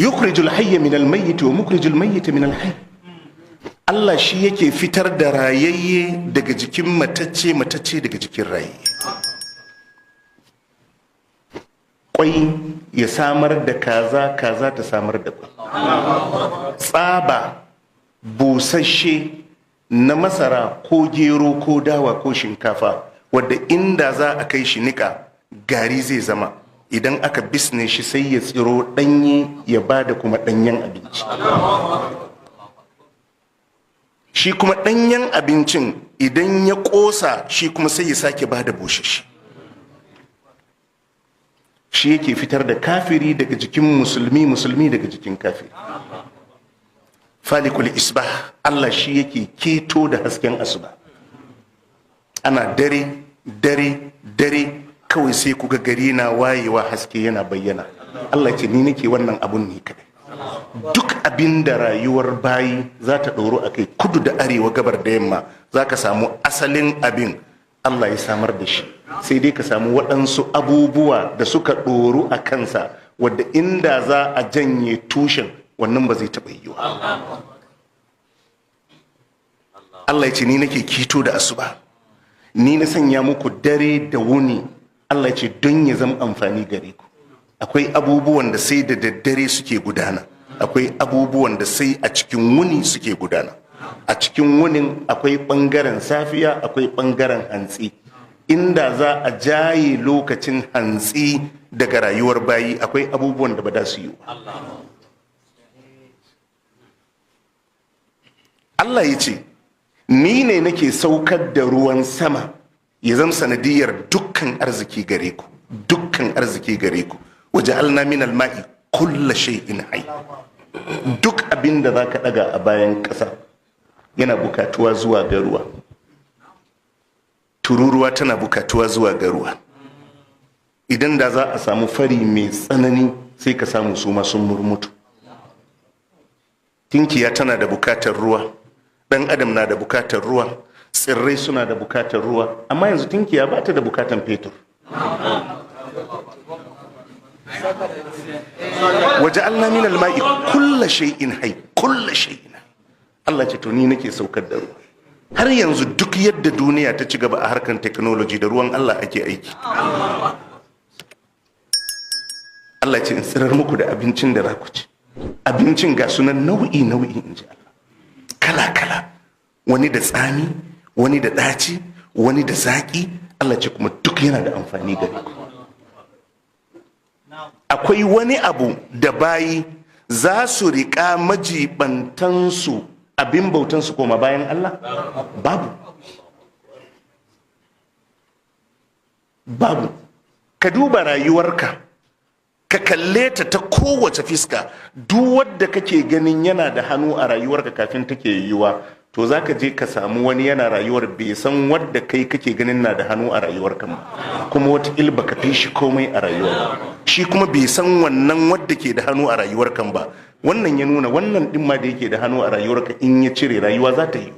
Yukhrijul hayya min almayyit wa mukhrijul mayyita min alhayy. Allah shi yake fitar da rayayye daga jikin matacce, matacce daga jikin rayayye. Kwai ya samar da kaza, kaza ta samar da kwai. Tsaba busasshe na masara ko gero ko dawa ko shinkafa, wadda inda za a kai shi nika gari zai zama, idan aka bisne shi sai ya tsiro danye ya bada kuma danyen abinci. Shi kuma danyen abincin idan ya kosa, shi kuma sai ya sake bada busasshe. Shi yake fitar da kafiri daga jikin musulmi, musulmi daga jikin kafiri. Falikul isbah, Allah shi yake keto da hasken asuba. Ana dare dare dare, kawai sai kuga gari na wayewa, haske yana bayyana. Allah ce, ni nake wannan abun ne kadai. Duk abin da rayuwar bayi za ta ɗoro a kai, kudu da arewa, gabar da yamma, za ka samu asalin abin Allah ya samar da shi. Sai dai ka samu waɗansu abubuwa da suka ɗoru a kansa, wadda inda za a janye tushen wannan ba zai taɓa yiwuwa. Allah ya ce, ni nake kito da asuba, ni na sanya muku dare da wuni. Allah ya ce, don ya zama amfani gare ku. Akwai abubuwan da sai da daddare suke gudana, akwai abubuwan da sai a cikin wuni suke gudana. A cikin wunin akwai ɓangaren safiya, akwai ɓangaren hantsi. Inda za a jaye lokacin hantsi daga rayuwar bayi, akwai abubuwan da ba da su yi. Allah ya ce, ni ne nake saukar da ruwan sama ya zama sanadiyar dukkan arziki gare ku, dukkan arziki gare ku. Waje alna min alma'i kulla shay'in hayy. Duk abin da zaka daga a bayan ƙasa yana bukatuwa zuwa ga ruwa. Tururuwa tana bukatuwa zuwa ga ruwa. Idan da za a samu fari mai tsanani, sai ka samu su ma sun murmutu. Tinkiya tana da bukatar ruwa, dan adam na da bukatar ruwa, tsirrai suna da bukatar ruwa. Amma yanzu tinkiya ba ta da bukatar fetur. Waje Allah min alma'i kulla shay'in hay, kulla shay'in. Allah ce, to ni nake saukar da ruwa. Har yanzu duk yadda duniya ta ci gaba a harkar technology, da ruwan Allah ake aiki. Allah ce, in tsirar muku da abincin da za ku ci. Abincin ga sunan nau'i nau'i, in ji Allah, kala kala, wani da tsami, wani da ɗaci, wani da zaƙi. Allah ce kuma duk yana da amfani gare ku. Akwai wani abu da bayi za su riƙa majibantansu, abin bautansu koma bayan Allah? Babu, babu. Ka duba rayuwarka, ka kalle ta ta kowace fiska. Duk wadda kake ganin yana da hannu a rayuwarka kafin take yiwuwa, to za ka je ka samu wani yana rayuwar bai san wadda kai kake ganin na da hannu a rayuwarka ba, kuma wata baka fi shi komai a rayuwar shi, kuma bai san wannan wadda ke da hannu a rayuwarka ba. Wannan ya nuna wannan din ma da yake da hannu a rayuwarka, in ya cire, rayuwa za ta yi.